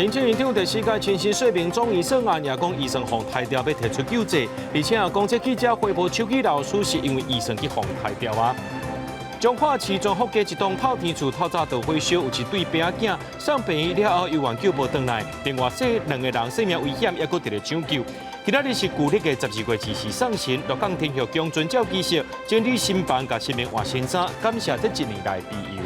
行政院長第四屆陳水扁總預算案也講醫生予刣掉欲提出救濟，而且也講這記者回報手機老師是因為醫生去予刣掉啊。彰化市全福街一棟透天厝透早著火燒，有一對伯仔囝送病院了後猶原救無轉來，另外說兩个人性命危險，猶閣佇咧搶救。今仔日是舊曆的12月24送神，鹿港天后宮遵照儀式整理新房，共神明換新衫，感謝這一年來庇佑。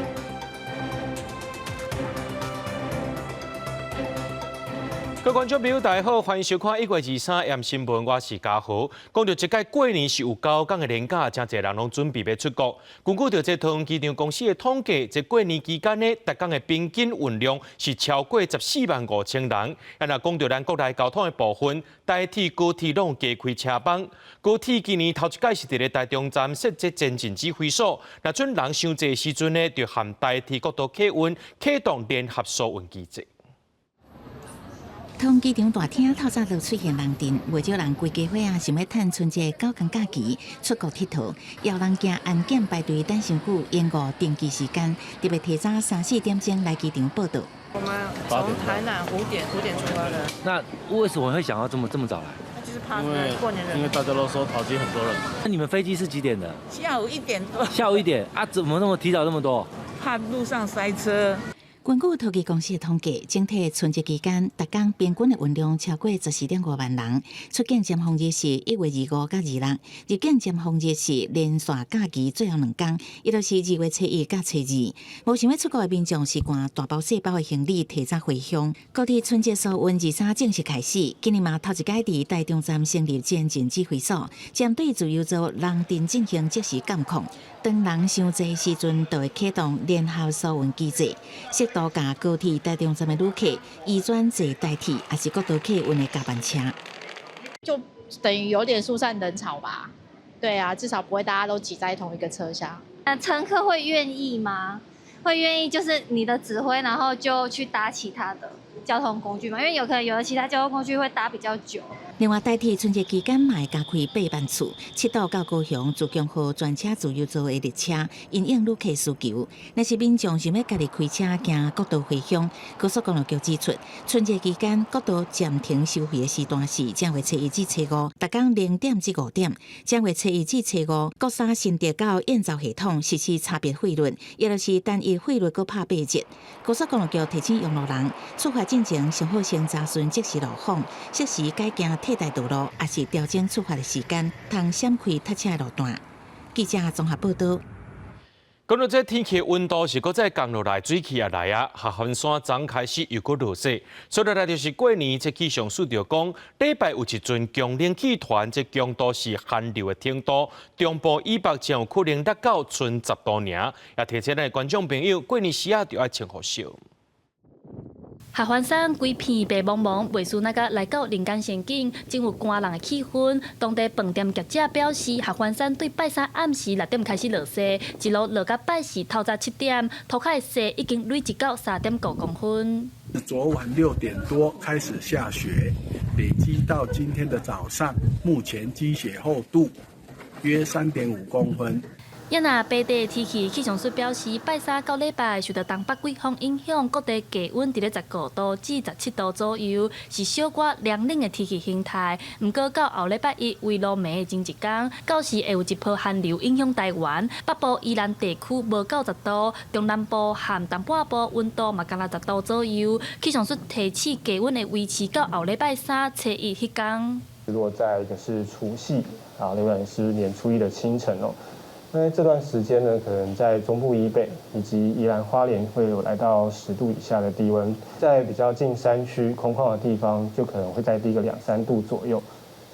各位觀眾朋友，大家好，歡迎收看1月23 M 新聞，我是嘉豪。講著這屆過年是有9工的連假，誠濟人攏準備欲出國。根據著這桃園機場公司的統計，這過年期間呢，逐工的平均運量是超過14萬5千人。啊，若講著咱國內交通的部分，台鐵、高鐵攏加開車班。高鐵今年頭一擺是佇咧台中站設置前進指揮所，若準人傷濟時陣呢，就和台鐵國道客運啟動聯合疏運機制。桃園機場大廳透早就出現人陣，袂少人規家伙仔，想欲趁春節9工假期出國𨑨迌，也有人驚安檢排隊等傷久，延誤登機時間，特別提早三四點鐘來機場報到。我們從台南5點出發的。那為什麼會想要這麼這麼早來？就是怕過年人，因為大家都說桃機很多人。那你們飛機是幾點的？下午1點多。下午1點啊？怎麼那麼提早那麼多？怕路上塞車。根據桃機公司的統計，整體春節期間，逐工平均的運量超過14.5萬人。出境尖峰日是1月25佮26，入境尖峰日是連續假期最後2工，也就是2月初一佮初二。無想欲出國的民眾習慣大包細包的行李提早回鄉。高鐵春節疏運23正式開始，今年嘛頭一擺佇台中站成立前進指揮所，針對自由座人陣進行即時監控。當人傷濟時陣，就會啟動聯合疏運機制，適度共高鐵台中站的旅客移轉坐台鐵，抑是國道客運的加班車。就等於有點疏散人潮吧？對啊，至少不會大家都擠在同一個車廂。那乘客會願意嗎？會願意就是你的指揮，然後就去搭其他的交通工具嗎？因為有可能有的其他交通工具會搭比較久。另外，台鐵春節期間嘛會加開8班次，7度到高雄自強號專車自由座的列車，因應旅客需求。若是民眾想欲家己開車經國道回鄉，高速公路局指出，春節期間國道暫停收費的時段是正月初一至初五，逐工0點至5點；正月初一至初五，國三新竹到燕巢系統實施差別費率，也就是單一費率閣拍8折。高速公路局提醒用路人，出發進前上好先查詢即時路況，適時改行替代道路，抑是調整出發的時間，通閃開塞車的路段。記者綜合報道。講到這天氣溫度是閣再降落來，水汽也來啊！合歡山昨開始又閣落雪，所以來就是過年這氣象署就講，禮拜有一陣強冷氣團，這強度是寒流的程度，中部以北將有可能達到春10度爾。也提醒咱的觀眾朋友，過年時仔著愛穿予少。合歡山規片白茫茫，袂輸那個來到人間仙境，真有寒人的氣氛。當地飯店業者表示，合歡山對拜三暗時6點開始落雪，一路落到拜四透早7點，塗跤的雪已經累積到3.5公分。昨晚6點多開始下雪，累積到今天的早上，目前積雪厚度約3.5公分。也若白地天氣氣象署表示，拜三到禮拜受到東北季風影響，各地低溫佇咧15度至17度左右，是小可涼冷的天氣形態。毋過到後禮拜一圍爐暝的前一工，到時會有一波寒流影響台灣北部宜蘭地區無到10度，中南部和東半部溫度嘛干焦十度左右。氣象署提醒低溫會維持到後禮拜三初一彼工。落在一個是除夕啊，另外是年初一的清晨哦。那這段時間呢，可能在中部以北以及宜蘭花蓮會有來到10度以下的低溫，在比較近山區空曠的地方，就可能會再低個兩三度左右，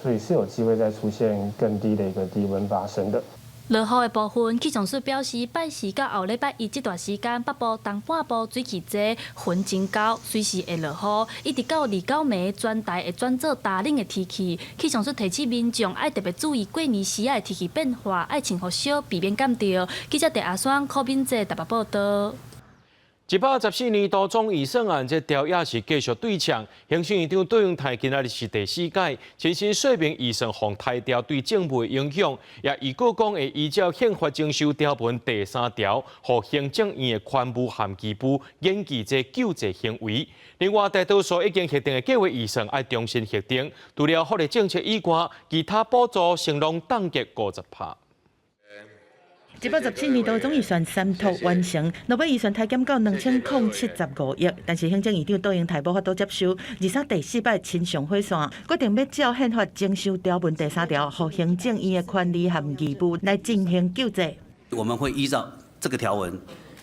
所以是有機會再出現更低的一個低溫發生的。落雨的部分，氣象署表示，拜四到後禮拜一這段時間，北部、東半部水汽濟，雲真厚，隨時會落雨。一直到29暝，全台會轉做焦冷的天氣。氣象署提醒民眾愛特別注意過年時仔的天氣變化，愛穿予少，避免感著。記者鄭阿雙、柯敏哲台北報道。114年度總預算案這朝野是繼續對嗆，行政院長卓榮泰今仔日是第四擺，親身說明預算予刣掉對政務的影響，也預告講會依照憲法增修條文第三條，予行政院的權務和義務研議這救濟行為。另外，大多數已經核定的計畫預算愛重新核定，除了福利政策以外，其他補助成攏凍結50%。117年度總預算三讀完成，落尾預算刣減到2075億，但是行政院長卓榮泰無法度接受，而且第四擺親上火線，決定欲照憲法增修條文第三條，予行政院的權利和義務來進行救濟。我們會依照這個條文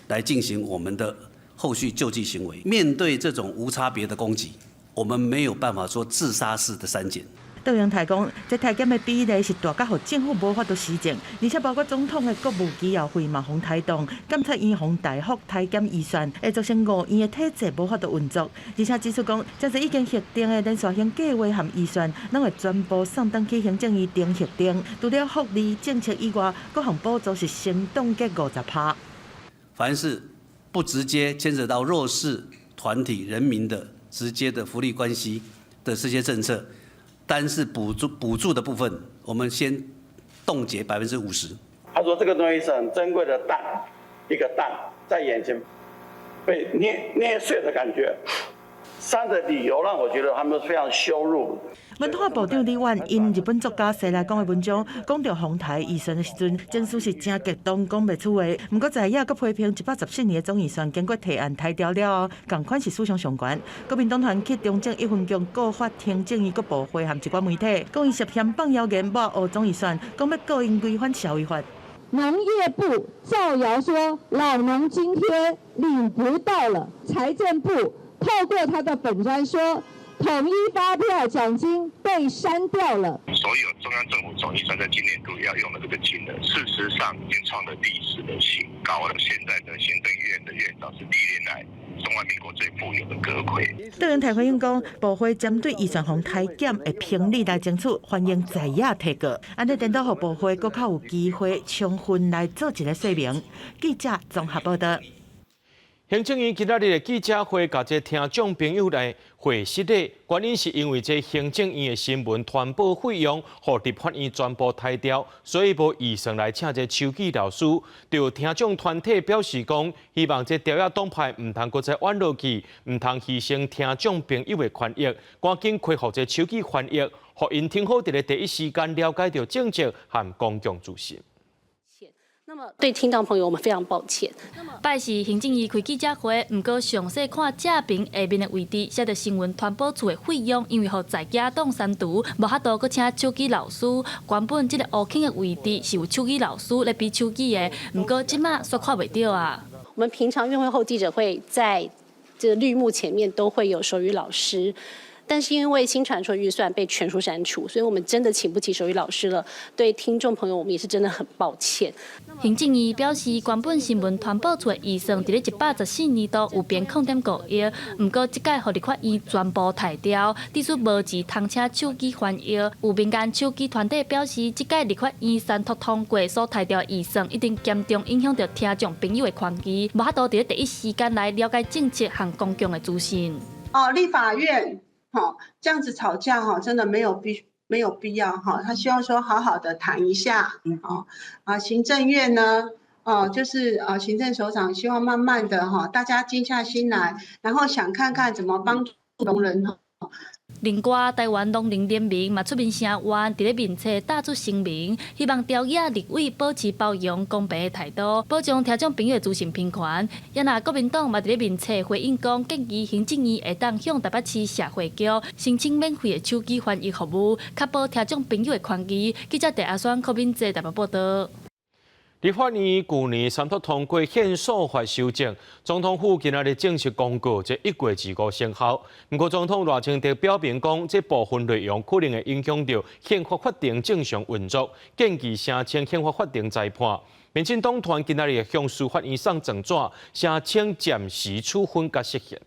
來進行我們的後續救濟行為。面對這種無差別的攻擊，我們沒有辦法說自殺式的刪減。卓榮泰講，這刣減的比例是大甲予政府無法度施政，而且包括總統的國務機要費嘛予刣凍，監察院予大幅刣減預算，會造成五院的體制無法度運作。而且指出講，這濟已經核定的連續性計劃和預算，攏會全部送轉去行政院重核定。除了福利政策以外，各項補助是先凍結50%。凡是不直接牽扯到弱勢團體人民的直接的福利關係的這些政策，單是補助的部分，我們先凍結50%。他說這個東西是很珍貴的蛋，一個蛋在眼前被捏捏碎的感覺。三個理由讓我覺得他們非常羞辱。文化部長李婉引日本作家西來講的文章，講著予刣預算的時陣，情緒是誠激動，講袂出話。毋過在野閣批評114年的總預算經過提案刣掉了後，仝款是史上上懸。國民黨團去中正一分局告發行政院各部會和一寡媒體，講伊涉嫌放謠言抹烏總預算，講欲告𪜶違反消費法。農業部造謠說老農津貼領不到了，財政部透過他的粉專說，統一發票獎金被刪掉了。所有中央政府總預算在今年度要用的這個金額，事實上已經創了歷史的新高了。現在的行政院的院長是歷年來中華民國最富有的閣揆。卓榮泰回應講，部會針對預算予刣減的評理來爭取，歡迎在野提告，按呢顛倒予部會閣較有機會充分來做一個說明。記者綜合報道。行政院今仔日的記者會，共這聽眾朋友來會失禮，原因是因為這行政院的新聞傳播費用，予立法院全部刣掉，所以無預算來請這手語老師。就聽障團體表示講，希望這朝野黨派毋通閣再軟落去，毋通犧牲聽眾朋友的權益，趕緊恢復這手語翻譯，予𪜶挺好佇咧第一時間了解著政策和公共資訊。那麼對聽障朋友，我們非常抱歉。拜四行政院開記者會，毋過詳細看正屏下面的位置，寫著新聞傳播處的費用，因為予在野黨刪除，無法度閣請手語老師。原本這個烏空的位置是有手語老師咧比手語的，毋過這馬煞看袂著啊。我們平常院會後記者會在這個綠幕前面都會有手語老師。但是因為新傳說預算被全數刪除，所以我們真的請不起手語老師了。對聽眾朋友，我們也是真的很抱歉。行政院表示，原本新聞傳播處的預算佇咧114年度有編0.5億，毋過這屆予立法院全部刣掉，致使無錢通請手語翻譯。有民間手語團體表示，這屆立法院三讀通過所刣掉的預算，一定嚴重影響著聽眾朋友的權益，無法度佇咧第一時間來了解政策和公共的資訊。哦，立法院。吼，這樣子吵架哈，真的沒有必要哈。他希望說好好的談一下，哦啊，行政院呢，哦，就是啊，行政首長希望慢慢的哈，大家靜下心來，然後想看看怎麼幫助聾人。另外，台灣聾人聯盟嘛出面聲援，佇咧面冊打出聲明，希望朝野立委保持包容、公平的態度，保障聽眾朋友的資訊平權。也若國民黨嘛佇咧面冊回應講，建議行政院會當向台北市社會局申請免費的手語翻譯服務，確保聽眾朋友的權益。記者鄭阿雙、柯敏哲台北報道。立法院舊年三讀通過憲訴法修正，總統府今仔日正式公告，這1月25生效。毋過總統賴清德表明講，這部分內容可能會影響著憲法法庭正常運作，建議聲請憲法法庭裁判。民進黨團今仔日向司法院送狀紙，聲請暫時處分佮釋憲。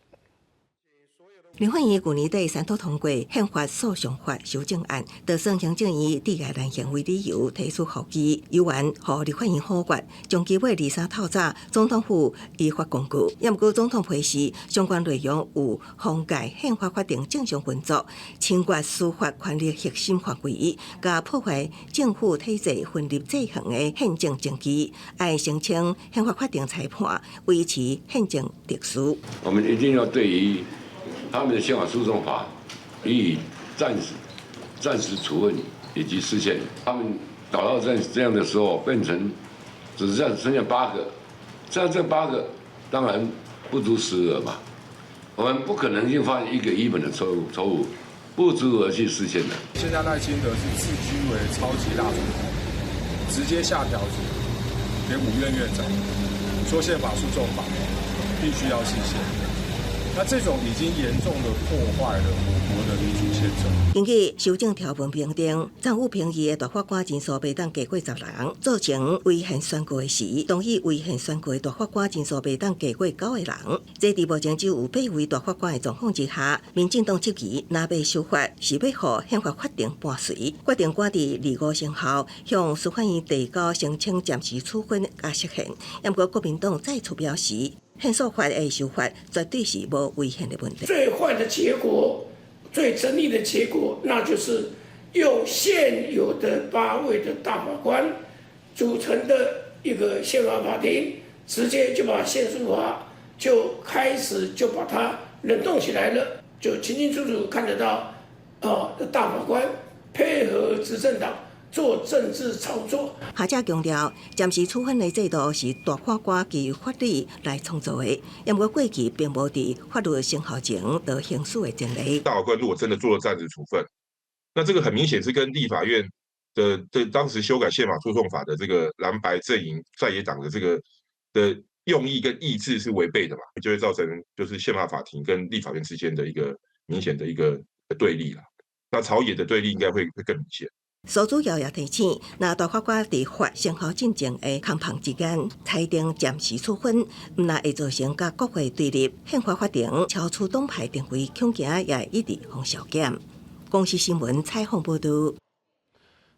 立法院舊年底三讀通過憲法訴訟法修正案，就算行政院以礙難行為理由提出覆議，猶原予立法院否決，將基尾二三透早，總統府依法公告。也毋過總統批示相關內容有妨礙憲法法定正常運作、侵越司法權力核心範圍，佮破壞政府體制分立制衡的憲政證據，愛聲稱憲法法庭裁判維持憲政秩序。我們一定要對於他們的憲法訴訟法予以暫時處分以及釋憲。他們搞到這樣的時候，變成只剩下八個，這樣這八個當然不足10個嘛。我們不可能就犯一個基本的錯誤，不足而去釋憲的。現在賴清德是自居為超級大總統，直接下條子給五院院長，說憲法訴訟法必須要釋憲。那這種已經嚴重的破壞了我國的民主憲政。根據修正條文明定，參與評議的大法官人數袂當低過10人，造成違憲宣告的時，同意違憲宣告的大法官人數袂當低過9個人。這佇目前只有8位大法官的狀況之下，民進黨質疑若欲修法是欲予憲法法庭伴隨，決定趕佇25生效，向司法院遞交申請暫時處分佮釋憲。毋過國民黨再次表示，憲訴法的修法絕對是無違憲的問題。最壞的結果，最爭議的結果，那就是用現有的8位的大法官組成的一個憲法法庭，直接就把憲訴法就開始就把它冷凍起來了，就清清楚楚看得到，啊，大法官配合執政黨做政治操作。學者強調，暫時處分的制度是大法官基於法理來創造的，毋過過去並無佇法律生效前就行使的前例。大法官如果真的做了暫時處分，那這個很明顯是跟立法院的當時修改憲法訴訟法的這個藍白陣營在野黨的這個的用意跟意志是違背的嘛，就會造成就是憲法法庭跟立法院之間的一個明顯的一個對立啦。那朝野的對立應該會更明顯。蘇主要也提醒，若大法官佇法生效進前的空縫之間裁定暫時處分，毋但會造成佮國會對立、憲法法庭超出黨派定位，恐驚也會一直予削減。公視新聞採訪報導。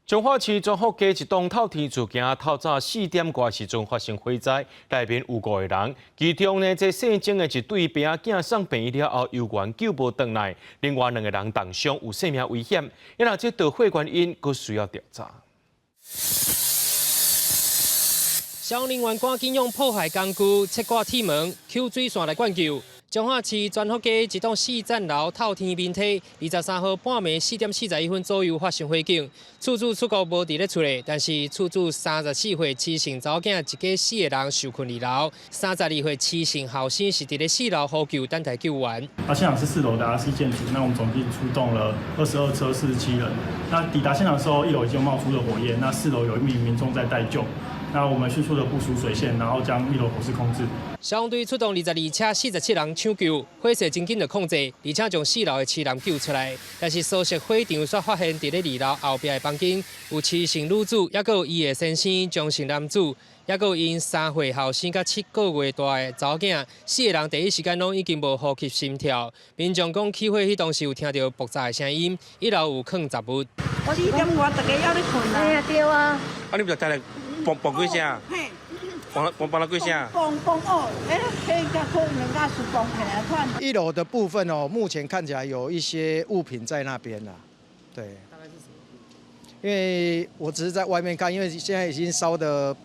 彰化市全福街一棟透天厝，今透早4點外時陣發生火災，內面有五個人，其中呢，這姓鍾的一對爸仔囝送病院了後，猶原救無轉來，另外兩個人重傷，有性命危險。因為這導火原因，閣需要調查。消防人員趕緊用破壞工具切割鐵門、抽水線來灌救。彰化市全福街一棟四層樓透天面梯，23號半暝4點41分左右發生火警，厝主出國無佇咧厝內，但是厝主34歲徐姓查某囝一家四個人受困二樓，32歲徐姓後生是佇咧四樓呼救等待救援。啊，現場是四樓的 R C 建築，那我們總計出動了22車47人。那抵達現場的時候，一樓已經冒出了火焰，那四樓有一名民眾在待救。那我們迅速的部署水線，然後將一樓火勢控制。消防隊出動22車47人搶救，火勢真緊就控制，而且將四樓的徐男救出來。但是搜索火場煞發現佇咧二樓後壁的房間有徐姓女子，抑閣有伊的先生張姓男子，抑閣有𪜶3歲後生佮7個月大的查某囝，四個人第一時間攏已經無呼吸心跳。民眾講起火彼當時有聽著爆炸的聲音，一樓有囥雜物。我4點外大家猶咧睏啊。哎呀，對啊。啊，你毋是聽著嘣嘣幾聲？嘿。嘣嘣嘣了幾聲？嘣嘣哦，哎，彼個可能家是嘣起來款。一樓的部分哦，目前看起來有一些物品在那邊啦，對。大概是什麼？因為我只是在外面看，因為現在已經燒得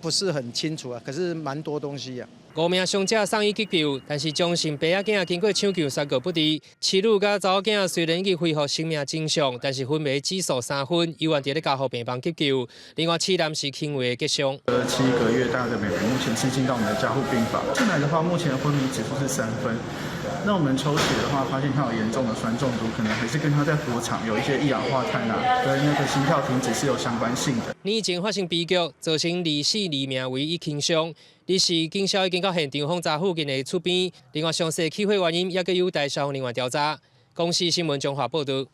不是很清楚啊，可是蠻多東西啊。五名傷者送醫急救，但是張姓爸仔囝經過搶救宣告不治。妻女佮查某囝雖然已經恢復生命正常，但是昏迷指數3分，猶原佇咧加護病房急救。另外，徐男是輕微的割傷。7個月大的妹妹目前是進到我們的加護病房。進來的話，目前昏迷指數是3分。那我們抽血的話，發現他有嚴重的酸中毒，可能還是跟他在火場有一些一氧化碳啊，跟那個心跳停止是有相關性的。年前發生悲劇，造成二死二命為一輕傷。彼時警消已經到現場封查附近的厝邊，另外詳細起火原因也閣有待消防人員調查。公視新聞綜合報導。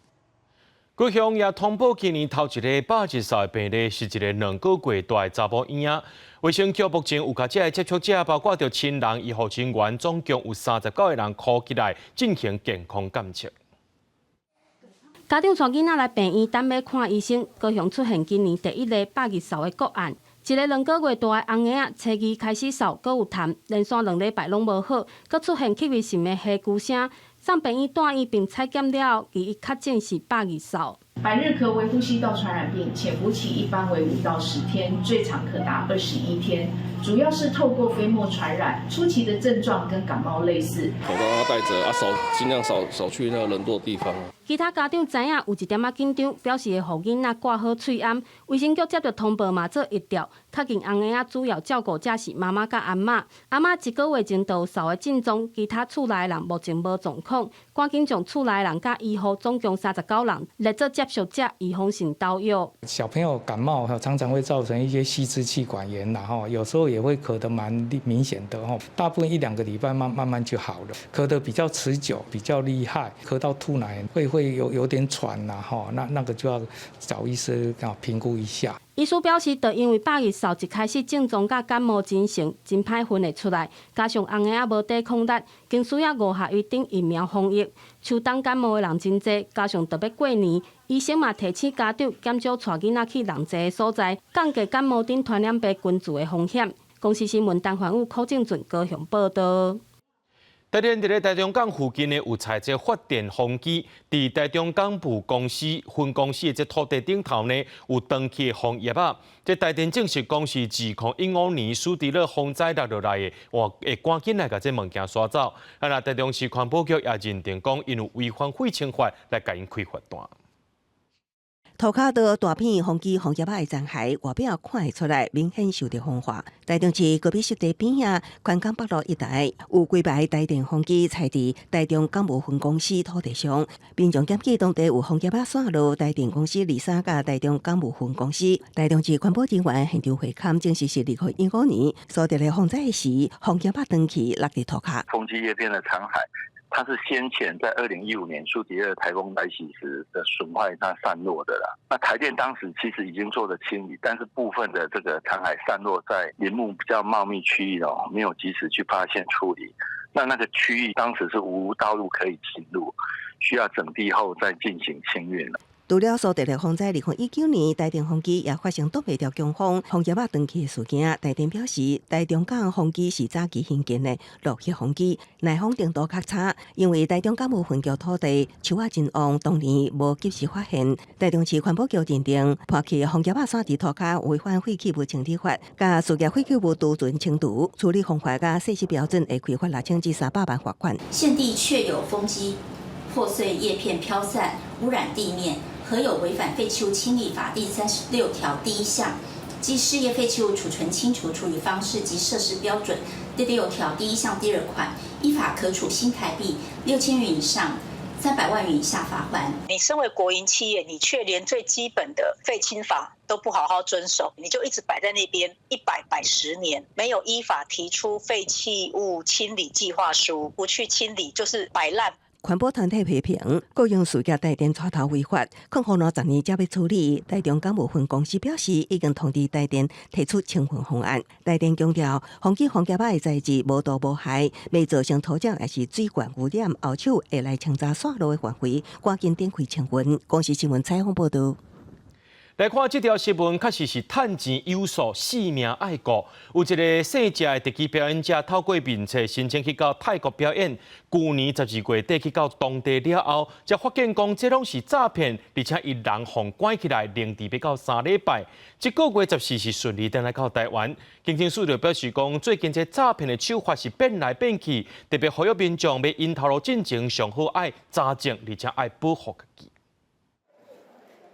高雄也通報今年頭一个百日嗽的病例是一个2個月大的查某嬰仔。衛生局目前有共這个接觸者，包括著親人、醫護人員，總共有39個人 call 起來進行健康監測。家長帶囡仔來病院等欲看醫生，高雄出現今年第一例百日嗽的個案。一个2個月大的紅嬰仔，初二開始嗽，閣有痰，連續2禮拜攏無好，閣出現氣味性的痚啾聲，送病院住院並採檢了後，伊確診是百日嗽。百日咳為呼吸道傳染病，潛伏期一般為5到10天，最長可達21天，主要是透過飛沫傳染。初期的症狀跟感冒類似。口罩要戴著啊，少盡量少少去那個人多的地方。其他家長知影有一點仔緊張，表示會予囡仔掛好喙罨。衛生局接著通報嘛做疫調，確認紅嬰仔主要照顧者是媽媽佮阿嬤。阿嬤一個月前就有嗽的症狀，其他厝內人目前無狀況。趕緊將厝內人佮醫護總共39人列做接觸者，預防性投藥。小朋友感冒常常會造成一些細支氣管炎，然後有時候也會咳得蠻明顯的吼，大部分一兩個禮拜慢慢慢就好了。咳得比較持久，比較厲害，咳到吐奶會有點喘啦，吼，那個就要找醫生啊評估一下。醫師表示，就因為百日嗽一開始症狀佮感冒真像，真歹分會出來，加上紅嬰仔無抵抗力，更需要五合一等疫苗防疫。秋冬感冒的人真濟，加上著欲過年，醫生嘛提醒家長減少帶囡仔去人濟的所在，降低感冒等傳染病根治的風險。公視新聞陳環宇、柯正俊高雄報導。台電佇咧台中港附近呢，有拆這發電風機，佇台中港部公司分公司的這土地頂頭呢，有斷去的楓葉仔。這台電證實講是2015年蘇迪勒風災落落來的，哇，會趕緊來共這物件刷走。啊，若台中市環保局也認定講，𪜶有違反廢清法來共𪜶開罰單。塗跤的大片風機楓葉仔的殘骸，外表看會出來，明顯受著風化。台中市高美濕地邊仔，寬江北路一帶有幾排台電風機拆佇台中港務分公司土地上，民眾檢舉當地有楓葉仔散落台電公司23佮台中港務分公司。台中市環保人員現場會勘證實是2015年蘇迪勒風災時，楓葉仔斷去落佇塗跤。風機葉片的殘骸。它是先前在2015年蘇迪勒颱風來襲時的損壞，它散落的啦。那台電當時其實已經做了清理，但是部分的這個殘骸散落在林木比較茂密區域哦，沒有及時去發現處理。那個區域當時是無道路可以進入，需要整地後再進行清運。除了蘇迪勒風災，2019年台電風機也發生擋袂牢強風，楓葉仔斷去的事件。台電表示，台中港風機是早期興建的落葉風機，耐風程度較差，因為台中港務分局土地樹仔真旺，當年無及時發現。台中市環保局認定，破去楓葉仔散佇塗跤違反廢棄物清理法，佮事業廢棄物儲存清除處理方法佮細則標準，會開罰6000至300萬罰款。現地確有風機破碎葉片飄散，污染地面。核有違反廢棄物清理法第36條第一項及事業廢棄物儲存清除處理方式及設施標準第6條第一項第二款，依法可處新台幣6000元以上300萬元以下罰鍰。你身為國營企業，你卻連最基本的廢清法都不好好遵守，你就一直擺在那邊一擺擺10年，沒有依法提出廢棄物清理計劃書，不去清理就是擺爛。環保團體批評，國營事業台電帶頭違法，控予偌10年才欲處理。台中港務分公司表示，已經通知台電提出清運方案。台電強調，風機楓葉仔的材質無毒無害，袂造成土壤抑是水源污染，後手會來清查散落的範圍，趕緊展開清運。公視新聞採訪報導。來看這條新聞，確實是趁錢有數，性命愛顧。有一个姓謝的特技表演者，透過面冊申請去到泰國表演。舊年12月底去到當地了後，才發現講這攏是詐騙，而且伊人予關起來，凌遲欲到3禮拜。這個月14是順利轉來到台灣。警政署就表示講，最近這詐騙的手法是變來變去，特別呼籲民眾欲𪜶頭路進前，上好愛查證，而且愛保護家己。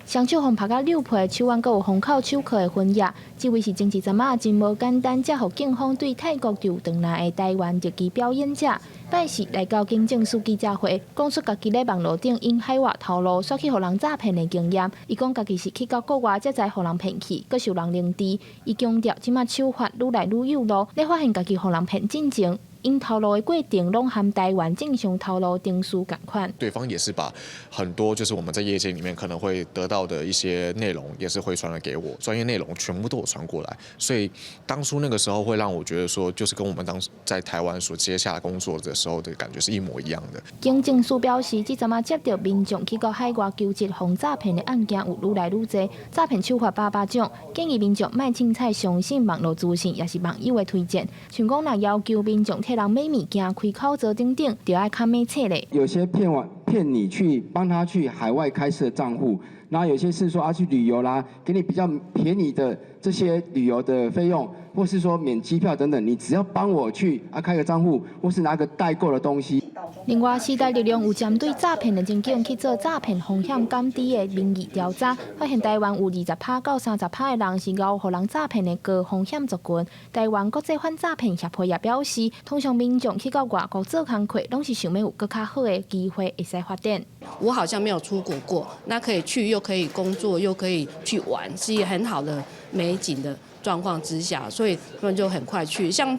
雙手予拍甲扭破，手腕閣有封口手銬的痕跡。這位是前一陣仔真無簡單，才予警方對泰國調轉來的台灣特技表演者。拜四來到警政署記者會，講出家己咧網路頂用海外頭路，煞去予人詐騙的經驗。伊講家己是去到國外才知予人騙去，閣受人凌遲。伊強調，這馬手法愈來愈幼路，咧發現家己予人騙進前， 𪜶頭路的過程攏和台灣正常頭路程序仝款。對方也是把很多就是我們在業界裡面可能會得到的一些內容，也是回傳了給我，專業內容全部都有傳過來。所以當初那個時候會讓我覺得說，就是跟我們當時在台灣所接下工作的時候的感覺是一模一樣的。警政署表示，這陣仔接著民眾去到海外求職予詐騙的案件有愈來愈濟，詐騙手法百百種，建議民眾莫凊彩相信網路資訊，抑是網友的推薦。像講若要求民眾替人買物件、開口座等等，就愛較明確咧。有些騙完騙你去幫他去海外開設賬戶，然後有些是說啊去旅遊啦，給你比較便宜的這些旅遊的費用，或是說免機票等等，你只要幫我去啊開個賬戶，或是拿個代購的東西。另外，時代力量有針對詐騙的情景去做詐騙風險減低的民意調查，發現台灣有20趴到30趴的人是𠢕予人詐騙的高風險族群。台灣國際反詐騙協會也表示，通常民眾去到外國做工課，攏是想欲有閣較好的機會會使發展。我好像沒有出國過，那可以去又可以工作又可以去玩，是一個很好的美景的狀況之下，所以他們就很快去。像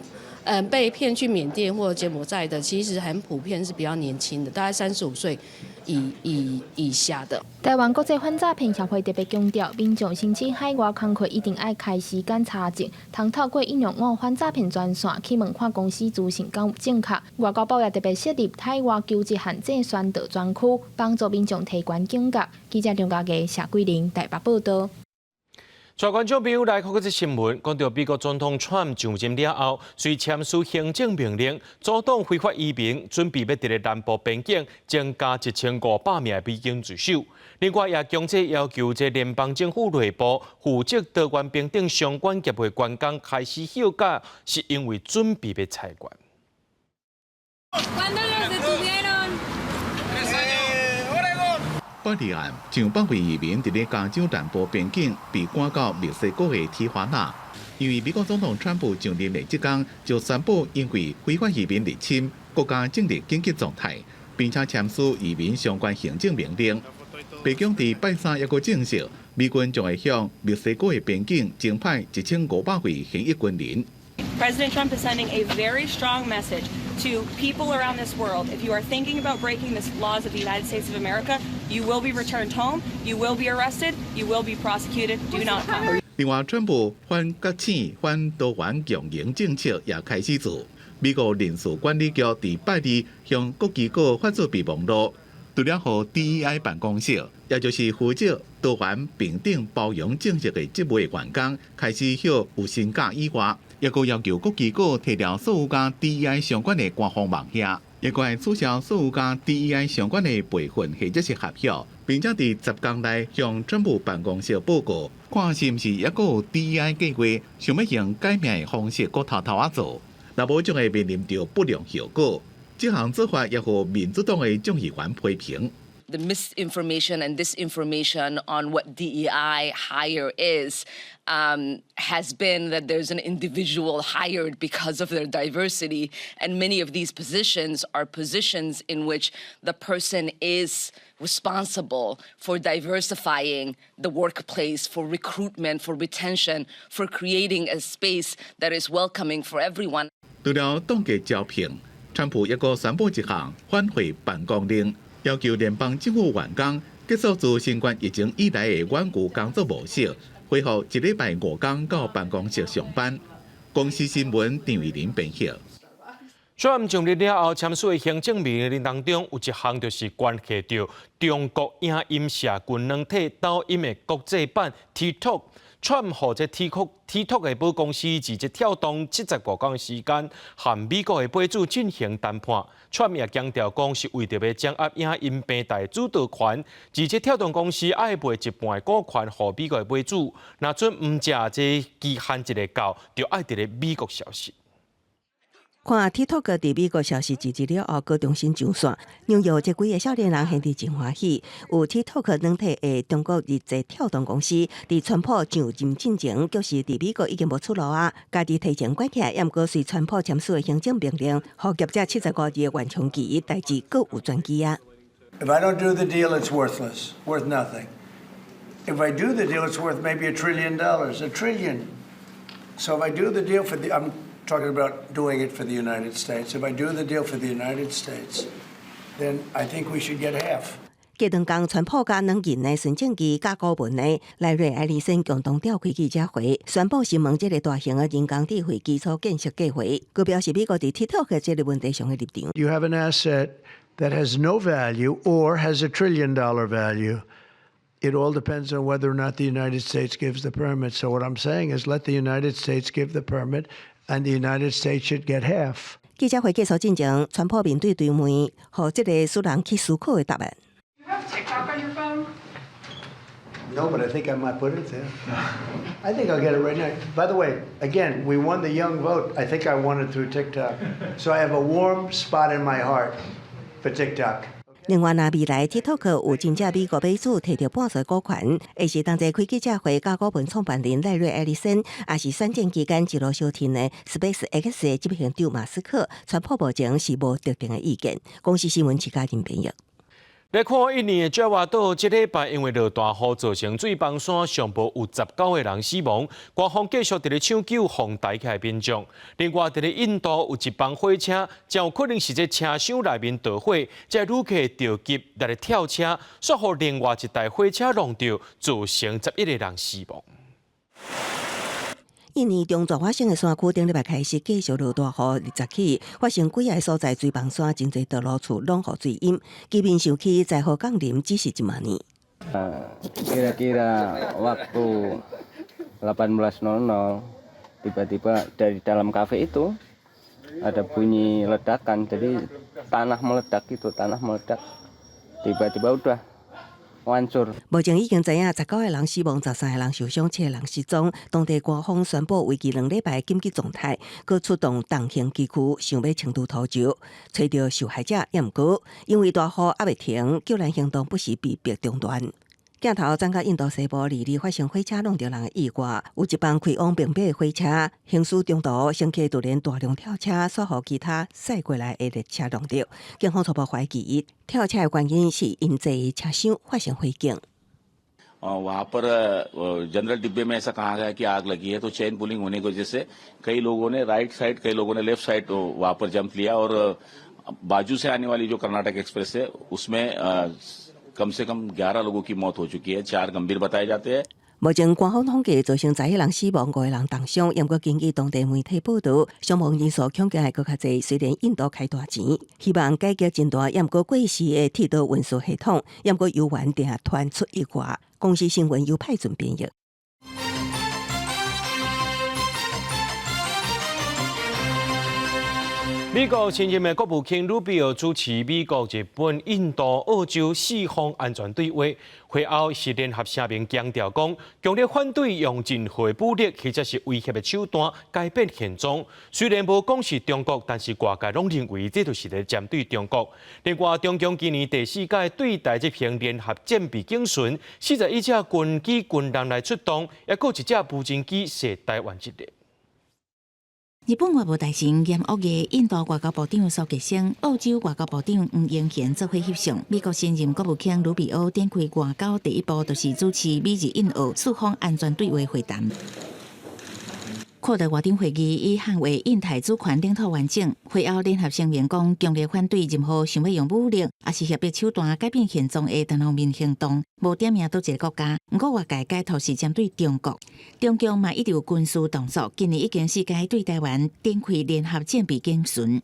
被騙去緬甸或者柬埔寨的，其實很普遍是比較年輕的，大概35歲以下的。台灣國際反詐騙協會特別強調，民眾申請海外工課一定愛開時間查證，通透過125反詐騙專線去問看公司資訊敢有正確。外交部也特別設立海外求職陷阱宣導專區，幫助民眾提懸警覺。記者張家傑、謝桂玲台北報導。帶觀眾朋友來看這則新聞，講著美國總統川普上任了後，隨簽署行政命令，阻擋非法移民，準備欲佇咧南部邊境增加1500名的美軍駐守。另外，也強制要求這聯邦政府內部負責多元平等相關業務員工開始休假，是因為準備欲裁員。 ¿Cuándo los detuvieron? 拜二暗，上百位移民佇咧加州南部邊境被趕到墨西哥的提華納，因為美國總統川普上任的這工就宣布，因為非法移民入侵，國家進入緊急狀態，並且簽署移民相關行政命令。白宮佇拜三抑閣證實，美軍將會向墨西哥的邊境增派1500位現役軍人。 President Trump is sending a very strong message to people around this world. If you are thinking about breaking the laws of the United States of America, you will be returned home, you will be arrested, you will be prosecuted. Do not come. 另外，川普反覺醒、反多元共榮政策也開始做。美國人事管理局佇拜二向各機構發出備忘錄，除了予 DEI 辦公室，也就是負責多元平等包容政策的職位員工開始休有薪假以外，抑閣要求各機構撤掉所有佮 DEI 相關的官方網頁，抑閣愛取消所有佮 DEI 相關的培訓或者是合約，並且佇10工內向川普辦公室報告，看是毋是抑閣有 DEI 計劃想欲用改名的方式閣偷偷仔做，若無將會面臨著不良後果。這項做法也予民主黨的眾議員批評。 The misinformation and disinformation on what DEI hire is has been that there's an individual hired because of their diversity, and many of these positions are positions in which the person is responsible for diversifying the workplace, for recruitment, for retention, for creating a space that is welcoming for everyone. 除了凍結招聘，川普抑閣宣布一項反賄辦公令，要求聯邦政府員工結束自新冠疫情以來的遠距工作模式，恢復一禮拜5工到辦公室上班。公視新聞張玉玲編譯。川普上任了後簽署的行政命令當中，有一項就是關係著中國影音社群軟體抖音的國際版 TikTok。川普予這 TikTok 的母公司字節跳動75工的時間，和美國的買主進行談判。川普也強調講，是為著欲掌握影音平台主導權，字節跳動公司愛賣一半的股權予美國的買主。若準毋食這期限一下到，就愛佇咧美國消失。看 TikTok 佇美國消失一日了後，閣重新上線。紐約這幾个少年人現佇真歡喜。有 TikTok 軟體的中國字節跳動公司，佇川普上任進前，就是佇美國已經無出路啊，家己提前關起來，毋過隨川普簽署的行政命令，予業者75日的緩衝期，代誌閣有轉機啊。 If I don't do the deal, it's worthless, worth nothing. If I do the deal, it's worth maybe $1 trillion, a trillion. So if I do the deal for the, I'm Talking about doing it for the United States. If I do the deal for the United States, then I think we should get half. 隔兩工，川普佮兩人的孫正義佮顧問的萊瑞艾利森共同召開記者會，宣布承蒙這个大型的人工智慧基礎建設計劃，閣表示美國佇 TikTok 這个問題上的立場。 You have an asset that has no value or has a trillion dollar value. It all depends on whether or not the United States gives the permit. So what I'm saying is let the United States give the permit and the United States should get half. 記者會結束進前，川普面對傳媒，予這个使人去思考的答案。 You have TikTok on your phone? No, but I think I might put it there. I think I'll get it right now. By the way, again, we won the young vote. I think I won it through TikTok. So I have a warm spot in my heart for TikTok. 另外，若未來 TikTok 有真正美國買主提著半數股權，會是同齊開記者會，佮股份創辦人賴瑞艾利森，也是選戰期間一路相挺的 Space X 的執行長馬斯克，川普目前是無特定的意見。公視新聞徐嘉玲編譯。來看印尼的爪哇島，這禮拜因為落大雨造成水崩山，上無有19個人死亡。官方繼續佇咧搶救予抬起來的民眾。另外，佇咧印度有一班火車，真有可能是這車廂內面著火，這旅客著急來跳車，煞予另外一台火車挵著，造成11個人死亡。印尼中爪哇省的山區頂禮拜開始繼續落大雨，二十起發生幾个所在水崩山，真濟道路厝攏予水淹，居民想起災禍降臨只是一萬年。 Kira-kira waktu 18.00 tiba-tiba dari dalam kafe itu ada bunyi ledakan, jadi tanah meledak itu, tanah meledak, tiba-tiba udah hancur。目前已經知影19個人死亡，13個人受傷，7個人失蹤。當地官方宣布為期2禮拜緊急狀態，閣出動重型機具，想欲清除土石，揣著受害者。也毋過因為大雨猶未停，救援行動不時被迫中斷。鏡頭轉到印度西部，22發生火車挵著人的意外，有一班開往孟買的火車行駛中途，乘客突然大量跳車，煞予其他駛過來的列車挵著。警方初步懷疑跳車的原因是𪜶坐的車廂發生火警。 वहाँ पर जनरल डिब्बे में ऐसा कहा गया कि आग लगी है, तो चेन पुलिंग होने की वजह से कई लोगों ने राइट साइड, कई लोगों ने लेफ्ट साइड वहाँ पर जंप लिया और बाजू से आने वाली जो कर्नाटक एक्सप्रेस है, उसमें कम से कम 11 लोगों की मौत हो चुकी है, 4 गंभीर बताए जाते हैं。目前官方統計造成11個人死亡，5個人重傷。毋過根據當地媒體報導，傷亡人數恐驚會閣較濟。雖然印度開大錢，希望解決真大，毋過過時的鐵道運輸系統，毋過猶原定傳出意外。公視新聞由派准編譯。美國新任的國務卿魯比奧主持美國、日本、印度、澳洲四方安全對話，會後是聯合聲明強調講，強烈反對用任何武力或者是威脅的手段改變現狀。雖然無講是中國，但是外界攏認為這就是咧針對中國。另外，中共今年第四屆對台執行聯合戰備警巡，41隻軍機軍艦來出動，抑閣有一隻無人機射台灣一個。日本外務大臣嚴惡的印度外交部長蘇傑生、澳洲外交部長黃英賢做伙翕相。美國新任國務卿魯比歐展開外交第一步，就是主持美日印澳四方安全對話會談。擴大外長會議以捍衛印太主權領土完整。會後聯合聲明講，強烈反對任何想欲用武力，抑是脅迫手段改變現狀的單方面行動。無點名佗一个國家，毋過外界解讀是針對中國。中共嘛一直有軍事動作，今年已經四屆對台灣展開聯合戰備警巡。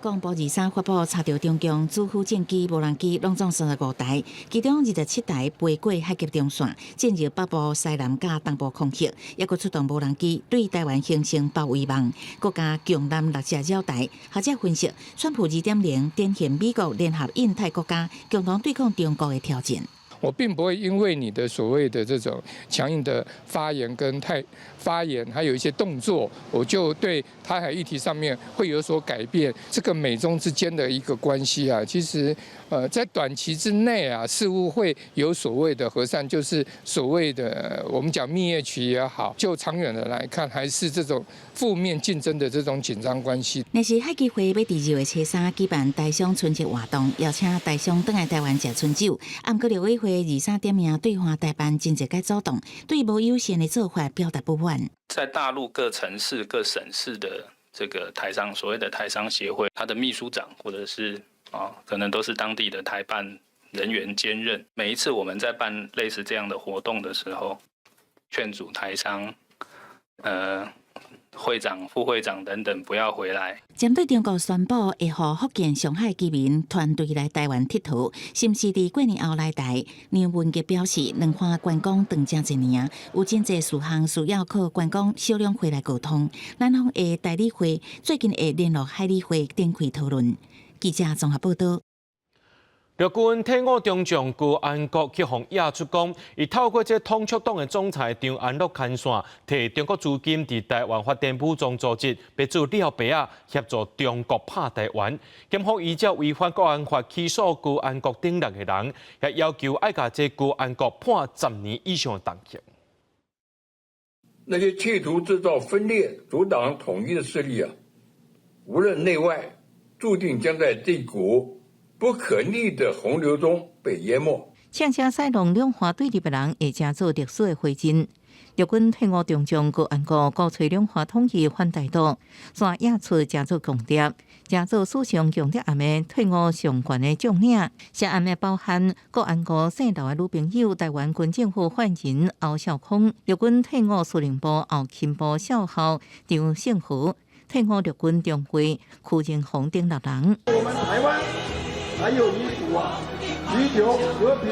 國防部23發布查著中共主副戰機、無人機，攏總35台，其中27台飛過海峽中線，進入北部、西南佮東部空域，抑閣出動無人機對台灣形成包圍網，閣加強艦6隻繞台。學者分析，川普2.0展現美國聯合印太國家共同對抗中國的挑戰。我並不會因為你的所謂的這種強硬的發言跟態發言，還有一些動作，我就對台海議題上面會有所改變。這個美中之間的一個關係啊，其實在短期之內啊，似乎會有所謂的和善，就是所謂的我們講蜜月期也好，就長遠的來看，還是這種負面競爭的這種緊張關係。若是海基會欲佇2月初三舉辦台商春節活動，邀請台商轉來台灣食春酒，毋過陸委會。23點名對華台辦真濟個主動，對無友善的做法表達不滿。在大陸各城市、各省市的這個台商，所謂的台商協會，他的秘書長或者是啊，可能都是當地的台辦人員兼任。每一次我們在辦類似這樣的活動的時候，勸阻台商，會長、副會長等等不要回來。針對中國宣布會予福建上海居民團隊來台灣𨑨迌，是毋是佇過年後來台？梁文傑表示，兩岸觀光斷真濟年，有真濟事項需要靠觀光小兩會來溝通。南方的台理會最近會聯絡海理會展開討論。記者綜合報道。陸軍退伍中將高安國去予驗出講，伊透過這統促黨的總裁張安樂牽線，提中國資金佇台灣發展武裝組織，欲做廖白仔協助中國拍台灣。檢方依照違反國安法起訴高安國等六個人，也要求愛共這高安國判10年以上的重刑。那些企圖製造分裂、阻擋統一的勢力啊，無論內外，注定將在這股不可逆的洪流中被淹沒。槍聲西浪兩岸對立的人會成做歷史的灰燼。陸軍退伍中將高安國鼓吹兩岸統一反台獨，煞驗出成做共諜，成做史上共諜案的退伍上懸的將領。涉案的包含高安國姓劉的女朋友、台灣軍政府發言人歐少康、陸軍退伍司令部後勤部少校張勝和、退伍陸軍中尉柯仁宏等六人。我們台灣還有一股啊，尋求和平、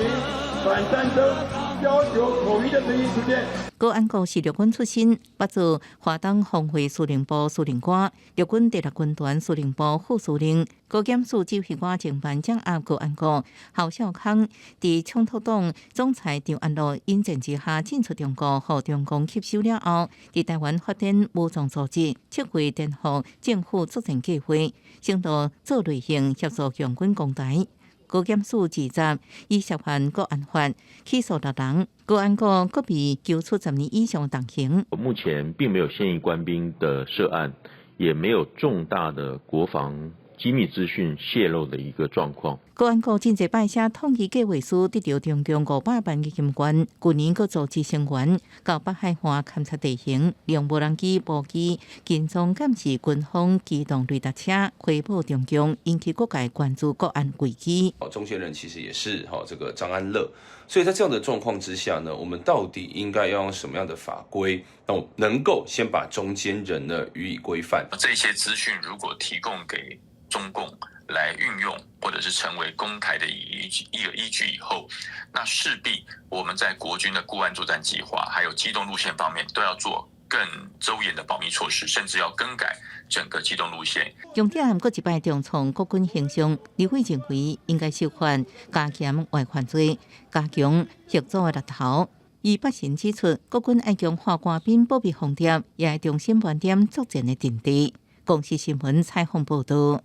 反戰爭、要求統一的聲音出現。高安國是陸軍出身，捌做華東防衛司令部司令官、陸軍第六軍團司令部副司令。高檢署指揮官偵辦掌押高安國、侯少康，佇衝突黨總裁張安樂引薦之下進出中國，予中共吸收了後，佇台灣發展武裝組織，策劃顛覆政府作戰計劃，承諾做類型協助共軍攻台。高檢署指責以涉犯國安法起訴六人，高安國閣被求處10年以上重刑。目前並沒有現役官兵的涉案，也沒有重大的國防機密資訊洩露的一個狀況。高安國真濟擺寫統一計劃書，得著中共500萬的金援，舊年閣組織成員到北海岸勘察地形，用無人機、無機跟蹤監視軍方機動雷達車，回報中共，引起各界關注國安危機。中間人其實也是哈這個張安樂，所以在這樣的狀況之下呢，我們到底應該要用什麼樣的法規，能夠先把中間人呢予以規範？這些資訊如果提供給中共來運用，或者是成為攻台的依據一個依據以後，那勢必我們在國軍的固安作戰計劃，還有機動路線方面，都要做更周延的保密措施，甚至要更改整個機動路線。共諜案閣一擺重創國軍形象，立委認為應該修法加嚴外患罪，加強嚇阻的力頭。伊發神指出，國軍愛強化官兵保密防諜，也愛重新盤點作戰的陣地。公視新聞採訪報導。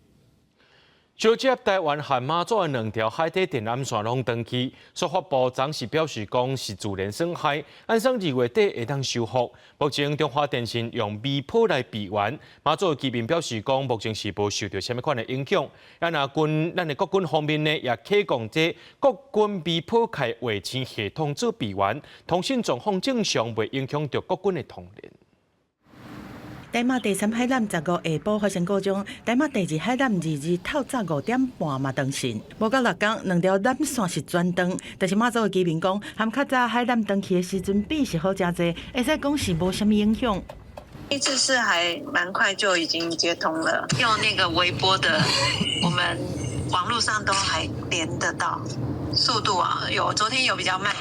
相接台灣和馬祖的兩條海底電纜線攏斷去，司法部昨是表示講是自然損害，按算2月底會當修復。目前中華電信用微波來備援，馬祖的居民表示講，目前是無受著啥物款的影響。啊，若軍咱的國軍方面呢，也啟動這國軍微波開衛星系統做備援，通訊狀況正常，袂影響著國軍的通聯。台馬第三海纜15下晡發生故障，台馬第二海纜2日透早5點半嘛斷線，無夠6工，兩條纜線是全斷。但是馬祖的居民講，和較早海纜斷去的時陣比是好誠濟，會使講是無啥物影響。這次是還蠻快就已經接通了，用那個微波的，我們網絡上都還連得到，速度啊，有昨天有比較慢。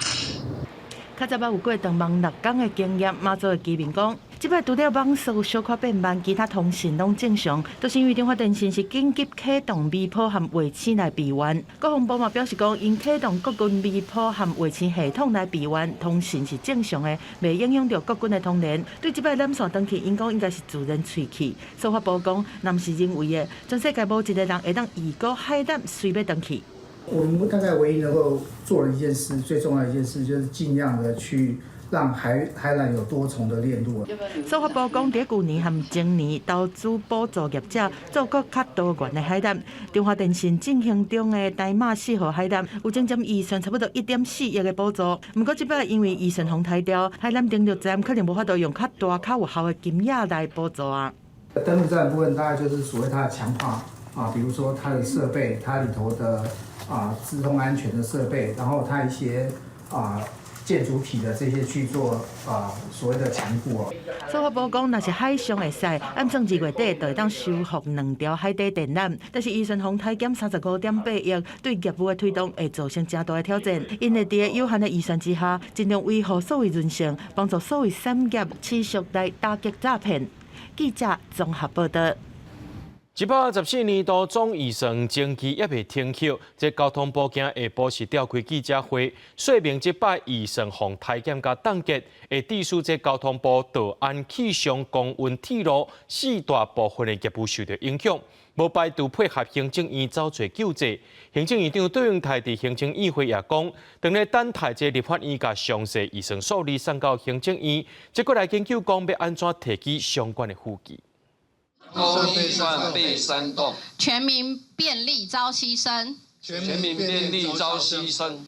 較早捌有過斷網6工的經驗，馬祖的居民講，這擺除了網速小可變慢，其他通訊攏正常。就是因為中華電信是緊急啟動微波和衛星來備援。國防部嘛表示講，𪜶啟動國軍微波和衛星系統來備援，通訊是正常的，袂影響著國軍的通聯。對這擺纜線斷去，𪜶講應該是自然脆去。司法部講，若毋是人為的，全世界無一個人會當預估海纜隨欲斷去。我們大概唯一能夠做的一件事，最重要的一件事，就是盡量的去讓海纜有多重的鏈路。司法部講，佇舊年和前年投資補助業者做閣較多元的海纜。中華電信進行中的台馬四號海纜有整整預算差不多1.4億的補助，毋過這擺因為預算予刣掉，海纜登陸站可能無法度用較大、較有效的金額來補助啊。登陸站部分大概就是所謂它的強化啊，比如說它的設備，它裡頭的啊資通安全的設備，然後它一些啊。建築體的這些去做啊所謂的強固哦。司法部講，若是海上會使，按算2月底就會當修復兩條海底電纜，但是預算予刣減35.8億，對業務的推動會造成誠大的挑戰。𪜶會佇有限的預算之下，盡量維護數位韌性，幫助數位產業持續來打擊詐騙。記者綜合報道。114年度總預算前期猶未停歇，這交通部今下晡是召開記者會，說明這擺預算予刣減佮凍結，會致使這交通部道安氣象公運鐵路四大部分的業務受到影響，無排除配合行政院走揣救濟。行政院長卓榮泰佇行政院會也講，當咧等待這立法院共詳細預算數字送到行政院，這閣來研究講欲按怎提起相關的附議。公算被煽動，全民便利遭犧牲，全民便利遭犧牲。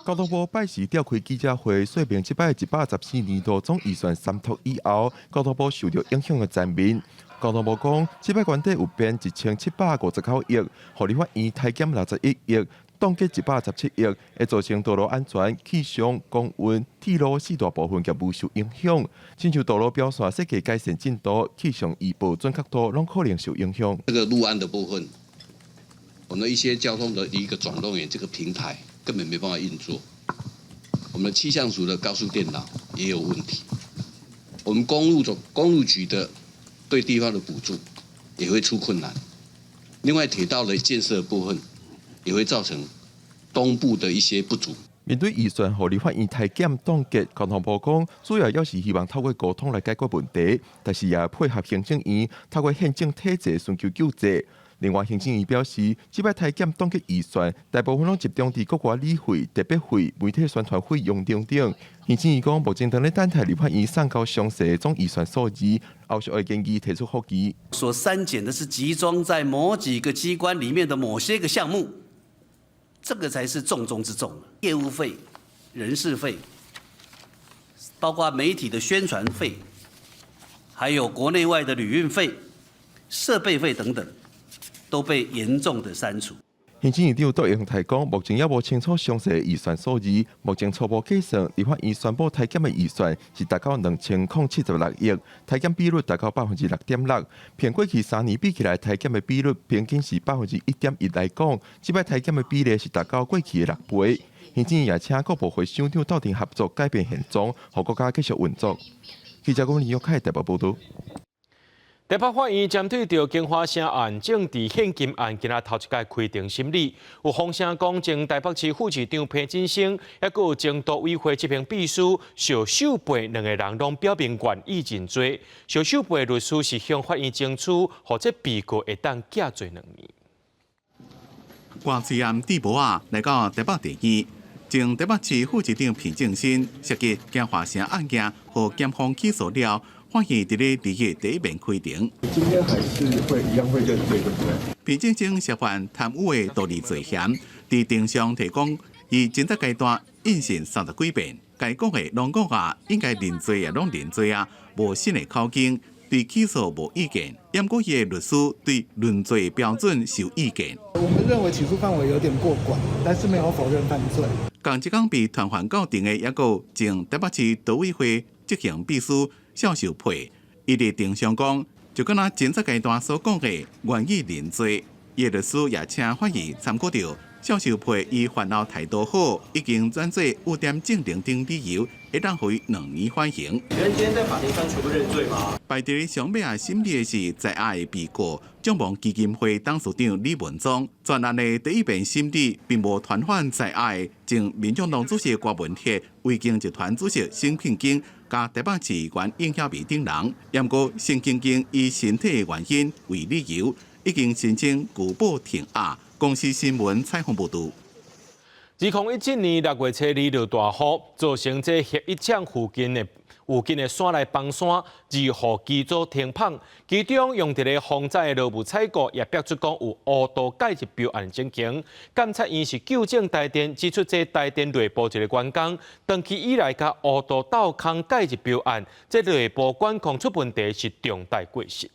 交通部拜四召開記者會，說明這擺114年度總預算三讀以後，交通部受到影響的層面。交通部講，這擺原底有編1759億，予立法院刣減61億，凍結117億，會造成道路安全、氣象、公運、鐵路四大部分業務受影響。親像道路標線設計改善進度、氣象預報準確度，攏可能受影響。這個路安的部分，我們一些交通的一個總動員，這個平台根本沒辦法運作。我們氣象署的高速電腦也有問題。我們公路局的對地方的補助也會出困難。另外，鐵道的建設部分也會造成東部的一些不足。面對預算予立法院刣減凍結，交通部講主要也是希望透過溝通來解決問題，但是也配合行政院透過憲政體制尋求救濟。另外，行政院表示，這擺刣減凍結預算，大部分攏集中佇國外旅費、特別費、媒體宣傳費用等等。行政院講，目前當咧等待立法院送交詳細總預算數字，後續會建議提出覆議。所刪減的是集中在某幾個機關裡面的某些個項目，這個才是重中之重。業務費、人事費，包括媒體的宣傳費，還有國內外的旅運費、設備費等等，都被嚴重的刪除。行政院長卓榮泰講，目前猶無清楚詳細的預算數字，目前初步計算，立法院宣布刣減的預算是達到2076億，刣減比率達到6.6%。憑過去3年比起來，刣減的比率平均是1.1%來講，這擺刣減的比例是達到過去的6倍。行政院也請各部會首長鬥陣合作，改變現狀，予國家繼續運作。記者郭林玉凱台北報導。台北法院針對著京華城案政治獻金案，今仔頭一擺開庭審理。有風聲講，前台北市副市長彭振聲，抑閣有前都委會執行秘書邵秀貝兩個人，攏表明願意認罪。邵秀貝律師是向法院爭取，予這被告會當減罪2年。掛喙罨戴帽仔來到台北地院，前台北市副市長彭正新涉及京華城案件，予檢方起訴了。法院佇咧2月第一面開庭。今天還是會一樣會認罪，對不對？彭正新涉犯貪污的盜利罪嫌，佇庭上提講，伊偵查階段應訊30幾遍，該講的攏講啊，應該認罪也攏認罪啊，無新的口供，對起訴無意見。毋過伊的律師對論罪標準有意見。我們認為起訴範圍有點過廣，但是沒有否認犯罪。仝一工被傳喚到庭的，抑閣有前台北市都委會執行秘書邵秀佩，伊佇庭上講，就敢若偵查階段所講的，願意認罪。伊的律師也請法院參考著邵秀佩伊犯後態度好，已經轉做有點證明等理由，會當予伊2年緩刑。你今天在法庭上全部認罪嗎？排佇咧上尾仔審理的是在押的被告，眾望基金會董事長李文忠。全案的第一遍審理，並無傳喚在押的前民眾黨主席郭文鐵、維京集團主席沈慶京、佮台北市議員應曉薇等人。毋過沈慶京以身體的原因為理由，已經申請具保停押。公視新聞採訪報導。2017年6月初二落大雨，造成這核一廠附近的山內崩山，二號機組停麭，其中用佇咧防災的勞務採購也爆出講有誤導介入標案情形。監察院是糾正台電，指出這台電內部一个員工長期以來共烏度鬥空介入標案，這內部管控出問題是重大過失。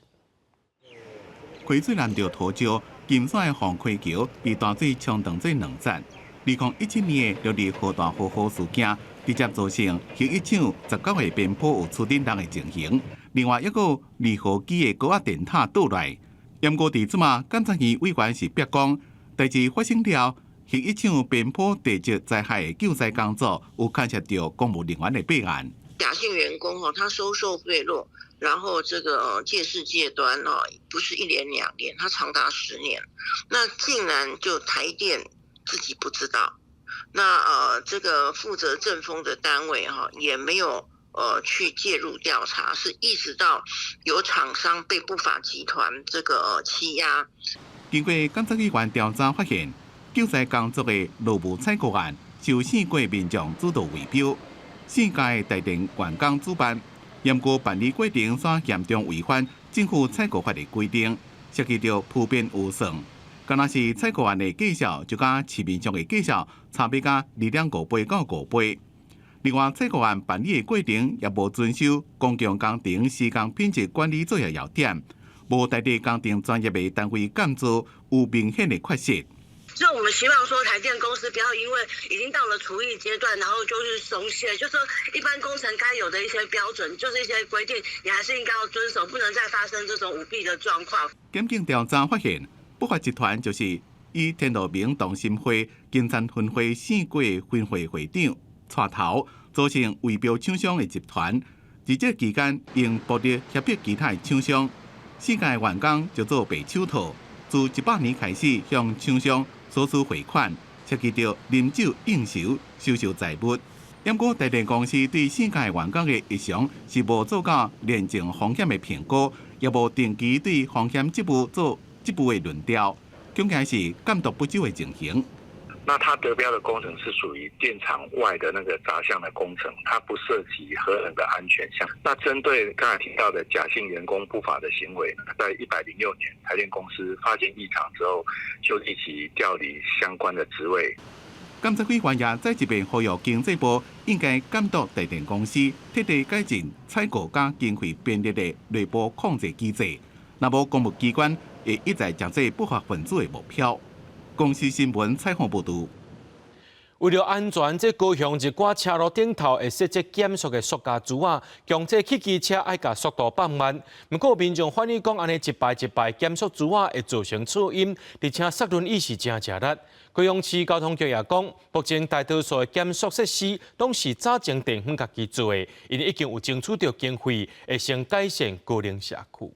溪水攔著土石，金山的放溪橋被大水沖斷做兩截。2017年的六二豪大雨豪事件，直接造成核一廠19個邊坡有出頂人的情形。另外一個二號機的高壓電塔倒來。毋過佇這馬監察院委員是逼講，代誌發生了核一廠邊坡地質災害的救災工作，有牽涉著公務人員的弊案。賈姓員工吼，他收受賄賂，然後這個借勢借端哦，不是一年兩年，他長達10年，那竟然就台電自己不知道，那這個負責政風的單位哈，也沒有去介入調查，是一直到有廠商被不法集團這個欺壓。經過監察委員調查發現，救災工作的勞務採購案，受四過民眾主導圍標，四家的台電員工主辦，毋過辦理過程煞嚴重違反政府採購法的規定，涉及著鋪編預算。敢若是採購案的價數，就佮市面上的價數差別甲2.5倍到5倍。另外，採購案辦理的過程也無遵守公共工程施工品質管理作業要點，無台電工程專業的單位監做，有明顯的缺失。所以我們希望說，台電公司不要因為已經到了除役階段，然後就是鬆懈，就說一般工程該有的一些標準，就是一些規定，你還是應該要遵守，不能再發生這種舞弊的狀況。檢警調查發現，不法集團就是以天樂明同心會金山分會四個分會會長帶頭，組成圍標廠商的集團。佇這期間，用暴力脅迫其他的廠商，四家員工就做白手套，自100年開始向廠商索取匯款，涉及著飲酒應酬、收受財物。毋過台電公司對四家員工的日常是無做到廉政風險的評估，也無定期對風險職務做職務的輪調，恐驚是監督不周的情形。那他得標的工程是屬於電廠外的那個雜項的工程，它不涉及核能的安全項。那針對剛才提到的賈姓員工不法的行為，在106年台電公司發現異常之後，就立即調離相關的職位。監察委員也再一遍呼籲經濟部應該監督台電公司徹底改進採購佮經費編列的內部控制機制，若無公務機關會一再成做不法分子的目標。公視新聞採訪報導。為著安全，這高雄一寡車路頂頭會設置減速的塑膠柱仔，強制汽機車愛共速度放慢。毋過民眾反映講，按呢一排一排減速柱仔會造成噪音，而且剎輪椅是誠吃力。高雄市交通局也講，目前大多數的減速設施攏是早前地方家己做的，𪜶已經有爭取著經費，會先改善高齡社區。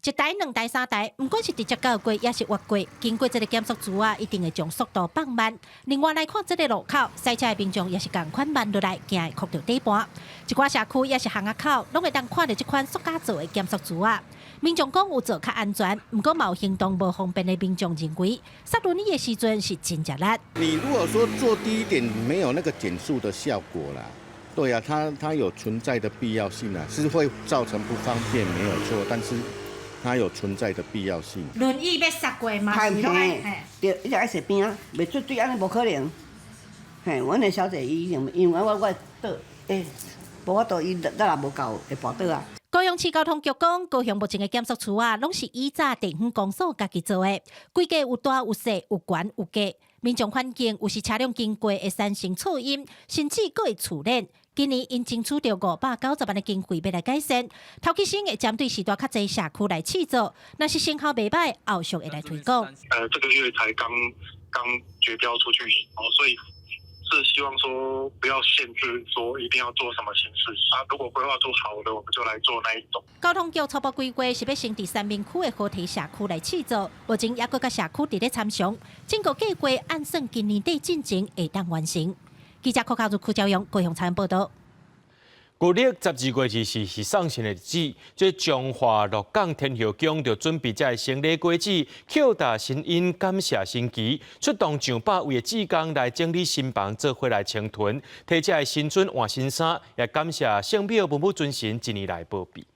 一台、兩台、三台，毋管是直接轎過，抑是越過，經過這个減速柱仔，一定會將速度放慢。另外來看這个路口，駛車的民眾也是仝款慢落來，驚會磕著底盤。一寡社區抑是巷仔口，攏會當看著這款塑膠做的減速柱仔。民眾講有做較安全，毋過嘛有行動無方便的民眾認為，剎輪椅的時陣是真吃力。你如果說做低一點，沒有那個減速的效果啦。對啊，它有存在的必要性啊，是會造成不方便，沒有錯，但是它有存在的必要性。輪椅欲剎過嘛？是對，伊就愛踅邊仔，袂絕對按呢無可能。嘿，阮的小姐伊因為我倒，無法度，伊力也無夠，會跋倒啊。高雄市交通局講，高雄目前的減速柱仔，攏是以早地方公所家己做的，規格有大有細，有懸有低。民眾反映有時車輛經過會產生噪音，甚至閣會觸電。今年𪜶爭取著590萬的經費欲來改善，頭起先會針對時段較濟社區來試做，若是成效袂䆀，後續會來推廣。這個月才剛剛決標出去，哦，所以是希望說不要限制，說一定要做什麼形式啊。如果規劃出好的，我們就來做那一種。交通局初步規劃是欲先佇三民區的河堤社區來試做，目前猶閣佮社區佇咧參詳，整個計劃按算今年底進前會當完成。記者柯教如、柯教勇高雄採訪報導。舊曆12月24是送神的日子，這彰化鹿港天后宮就準備這个牲禮果子，叩打神恩，感謝神祇，出動上百位的志工來整理神房，做伙來清囤，提這个神尊換新衫，也感謝聖廟文武尊神一年來保庇。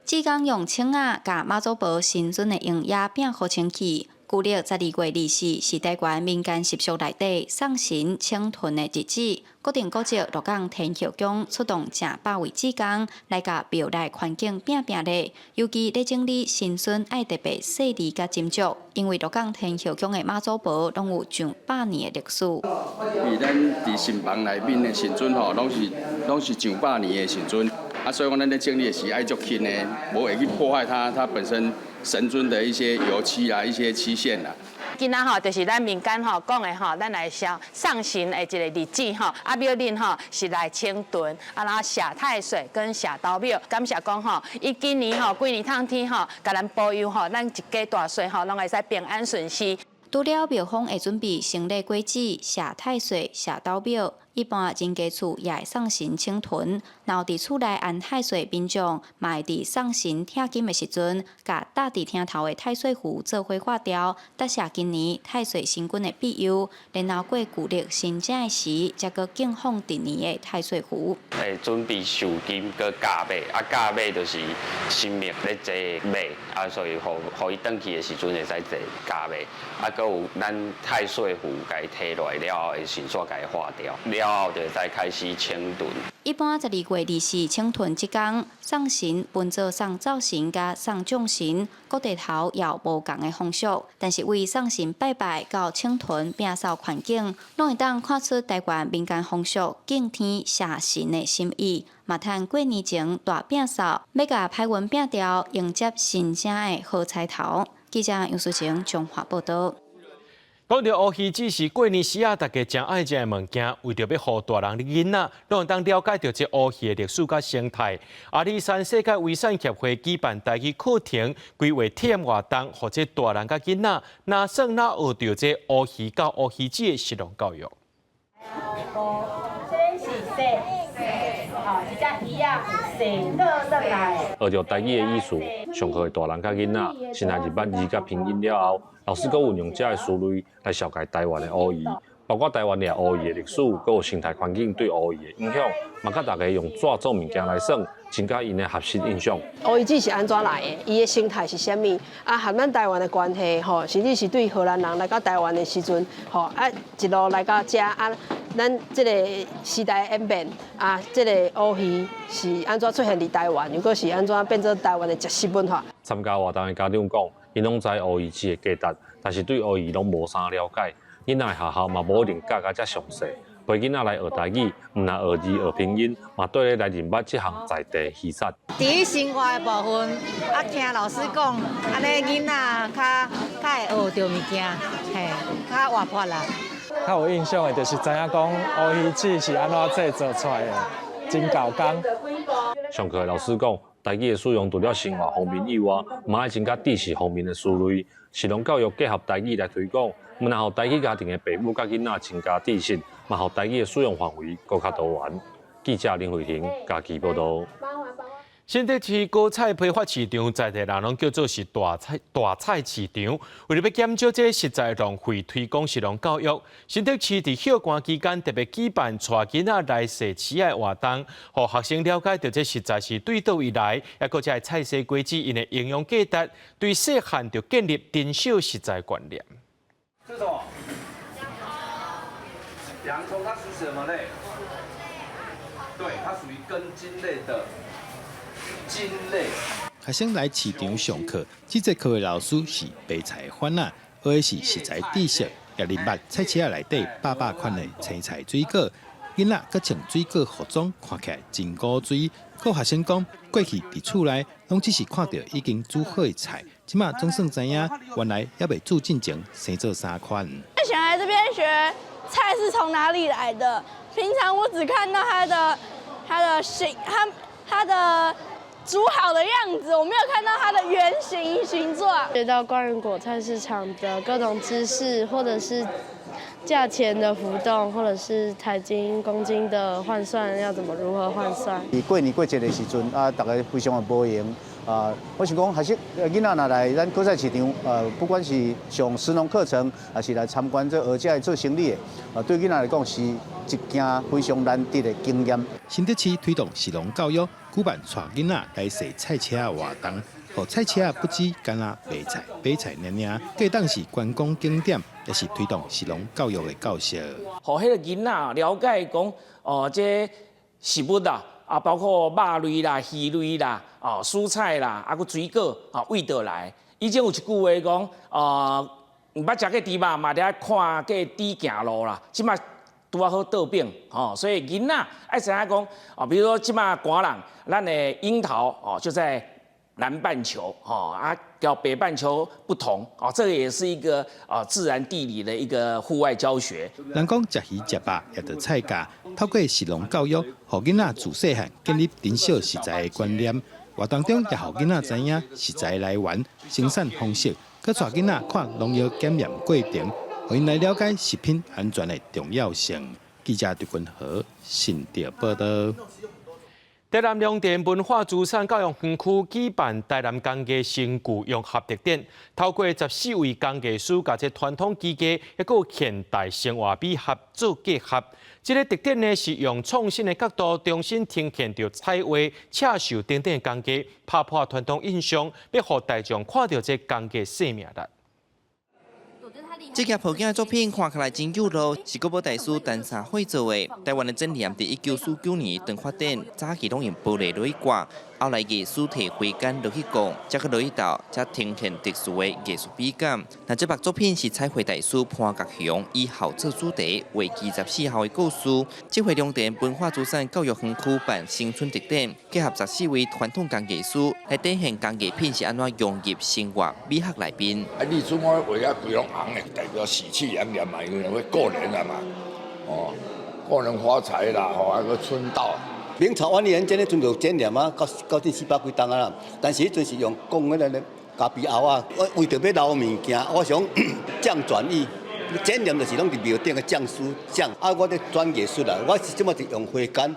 志工用清仔共媽祖婆神尊的榮耀摒好清氣。舊曆12月24是台灣民間習俗內底送神請屯的日子。國定古蹟鹿港天后宮出動成百位志工來共廟內環境摒摒咧，尤其咧整理神尊愛特別細膩佮斟酌，因為鹿港天后宮的媽祖婆攏有上百年的歷史。因為咱佇神房內面的神尊吼，攏是上百年的神尊，啊，所以講咱咧整理的時愛足輕的，無會去破壞它本身神尊的一些油漆啊，一些漆線啦。今仔吼就是咱民間吼講的吼，咱來送送神的一個日子吼，啊廟恁吼是來清囤，啊然後寫太歲跟寫斗廟，感謝講吼，伊今年吼幾年通天吼，共咱保佑吼，咱一家大細吼攏會使平安順遂。除了廟方會準備牲禮果子、寫太歲、寫斗廟，一般人家厝也會送神請囤。若有佇厝內安太歲民眾，嘛會佇送神聽經的時陣，共搭佇廳頭的太歲符做伙化掉，答謝今年太歲神君的庇佑。然後過舊曆新正的時，才閣敬奉歷年的太歲符。會準備壽金閣駕馬，啊駕馬就是神明咧坐馬，啊所以予予伊轉去的時陣會使坐駕馬，啊閣有咱太歲符共伊提落來了後，會迅速共伊化掉，了後就會使開始清囤。一般12月24清囤這工，送神分做送灶神佮送眾神，各地頭也有無仝的風俗。但是為送神拜拜到清囤摒掃環境，攏會當看出台灣民間風俗敬天謝神的心意。嘛趁過年前大摒掃，欲共歹運摒掉，迎接新正的好彩頭。記者楊淑晴彰化報導。講到烏魚子是過年時啊，大家誠愛食的物件，為著欲予大人囡仔攏會當了解著這烏魚的歷史佮生態。阿里山世界遺產協會舉辦台語課程，規劃體驗活動，予這大人佮囡仔，若耍若學著這烏魚佮烏魚子的食農教育。這是踅，吼，這隻魚仔踅倒轉來。學著台語的意思，上課的大人佮囡仔，先來認捌字佮拼音了後，老師閣運用這个思維來紹介台灣的烏魚，包括台灣掠烏魚的歷史，閣有生態環境對烏魚的影響，嘛佮大家用紙做物件來耍，增加𪜶的學習印象。烏魚子是按怎來的？伊的生態是啥物？啊，和咱台灣的關係吼，甚至是對荷蘭人來到台灣的時陣，吼啊一路來到遮啊，咱這个時代演變啊，這个烏魚是按怎出現佇台灣，又閣是按怎變做台灣的食食文化？參加活動的家長講，𪜶攏知烏魚子的價值，但是對烏魚攏無啥了解。囡仔的學校嘛無一定教甲遮詳細，陪囡仔來學台語，毋但學字學拼音，嘛綴咧來認捌這項在地魚產。佇生活的部分，啊，聽老師講，按呢囡仔較較會學著物件，嘿，較活潑啦。較有印象的就是知影講烏魚子是按怎製作出來的，真厚工。上課的老師講，台語的使用除了生活方面以外，嘛愛增加知識方面的思維，食農教育結合台語來推廣，毋但予台語家庭的爸母佮囡仔增加知識，嘛予台語的使用範圍閣較多元。記者林慧婷家己報導。新竹市果菜批發市場在地人攏叫做是大菜市場。為著欲減少這个食材浪費，推廣食農教育，新竹市佇休館期間特別舉辦帶囡仔來踅市仔的活動，予學生了解著這食材是對佗位來，抑閣這个菜西果子𪜶的營養價值，對細漢就建立珍惜食材觀念。這是什麼？洋蔥，它屬什麼類？對，它屬於根莖類的。莖類。學生來市場上課，這節課的老師是白菜番仔，學的是食材知識，也認捌菜市仔內底百百款的青菜水果。囡仔閣穿水果服裝，看起來真古錐。閣有學生講，過去佇厝內攏只是看著已經煮好的菜，這馬總算知影，原來猶未煮進前生做啥款。想來這邊學菜是從哪裡來的？平常我只看到它的形，它的煮好的樣子，我沒有看到它的原型形狀。學到關於果菜市場的各種知識，或者是價錢的浮動，或者是台斤公斤的換算要怎麼如何換算？佇過年過節的時陣啊，大家非常的無閒啊。我想講，還是囡仔若來咱果菜市場，不管是上食農課程，還是來參觀這蚵仔做生理的，啊，對囡仔來講是一件非常難得的經驗。新竹市推動食農教育，舉辦帶囡仔來踅菜市仔活動，予菜市仔不止干焦賣菜、買菜爾爾，閣當是觀光景點，也是推動食農教育的教學。予彼个囡仔了解講，哦，這食物啊，啊，包括肉類啦、魚類啦、哦，蔬菜啦，啊，閣水果啊，佗佗來。以前有一句話講，毋捌食過豬肉嘛，得愛看過豬行路啦。這馬拄仔好倒反，吼，所以囡仔愛知影講，哦，比如說這馬寒人，咱的櫻桃哦就在南半球，吼啊，佮北半球不同，哦，這個也是一個啊自然地理的一個戶外教學。人講食魚食肉也著菜價，透過食農教育，予囡仔自細漢建立珍惜食材的觀念。活動中也予囡仔知影食材來源、生產方式，閣帶囡仔看農藥檢驗過程，予𪜶來了解食品安全的重要性。記者陳君和新竹報導。台南良田文化資產教育園區舉辦台南工藝新舊融合特展，透過14位工藝師，共這傳統技藝，抑閣有現代生活美學做結合。這个特展呢，是用創新的角度重新呈現著彩畫、刺繡等等的工藝，拍破傳統印象，欲予大眾看著這工藝生命力。這件布景的作品看起來真有路，是國寶大師陳三惠做的。台灣的剪黏佇1949年當發展，早期攏用玻璃落去掛，後來藝師提火鉸落去摃，才閣落去豆，才呈現特殊的藝術美感。那這幅作品是彩繪大師潘國雄以孝做主題，畫24孝的故事。這回良田文化資產教育園區辦新春特展，結合14位傳統工藝師來展現工藝品是按怎融入生活美學內面。啊，你陣我畫啊規攏紅的，代表喜氣洋洋嘛，因為會過年啦嘛，哦，過年發財啦，吼，啊閣春到。明朝萬曆年間彼陣就剪黏啊，到到這400幾冬啊啦。但是彼陣是用講彼个咖啡甌仔，我為著欲留物件，我想匠轉藝，剪黏就是攏佇廟頂的匠師匠，啊，我咧轉藝術啦，我是這麼就用火鉸，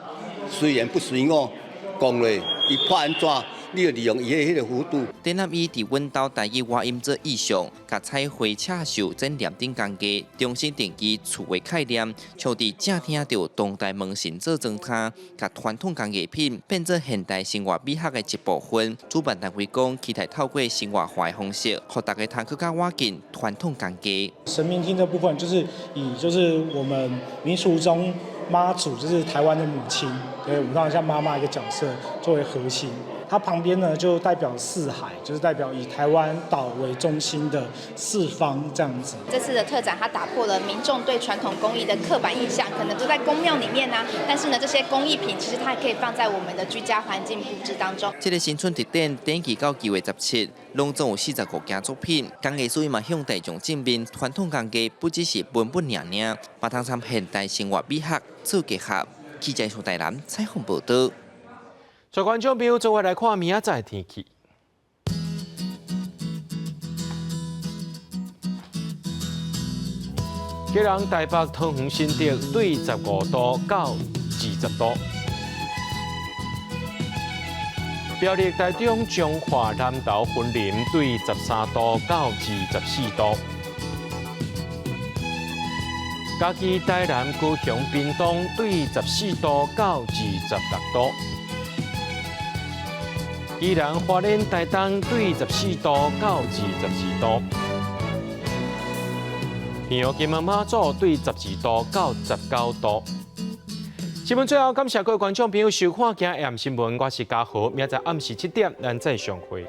隨緣不隨我，講落伊破按怎？你就利用伊的彼个弧度。展覽以佇阮兜台語倚音做意象，共彩繪、刺繡、剪黏等工藝重新定義趣味概念，像佇正廳著當代門神做裝坩，共傳統工藝品變做現代生活美學的一部分。主辦單位講，期待透過生活化的方式，予大家通閣較倚近傳統工藝。神明廳這部分就是以就是我們民俗中媽祖，就是台灣的母親，對，我們當然像媽媽一個角色作為核心。它旁邊呢就代表四海，就是代表以台灣島為中心的四方這樣子。這次的特展，它打破了民眾對傳統工藝的刻板印象，可能都在宮廟裡面啊。但是呢，這些工藝品其實它也可以放在我們的居家環境布置當中。這个新春特展展期到9月17，攏總有45件作品。工藝師嘛向大眾證明，傳統工藝不只是文本爾爾，嘛通參現代生活美學做結合。記者從台南採訪報導。在觀眾朋友做伙來看明仔載天氣。基隆、台北、桃園、新竹對15度到20度。苗栗、台中、彰化、南投、雲林對13度到24度。嘉義、台南、高雄、屏東對14度到26度。宜蘭、花蓮、台東對14度到22度，澎湖、金門、馬祖對12度到19度。新聞最後，感謝各位觀眾朋友收看今日新聞，我是嘉豪，明仔載暗時7點，咱再相會。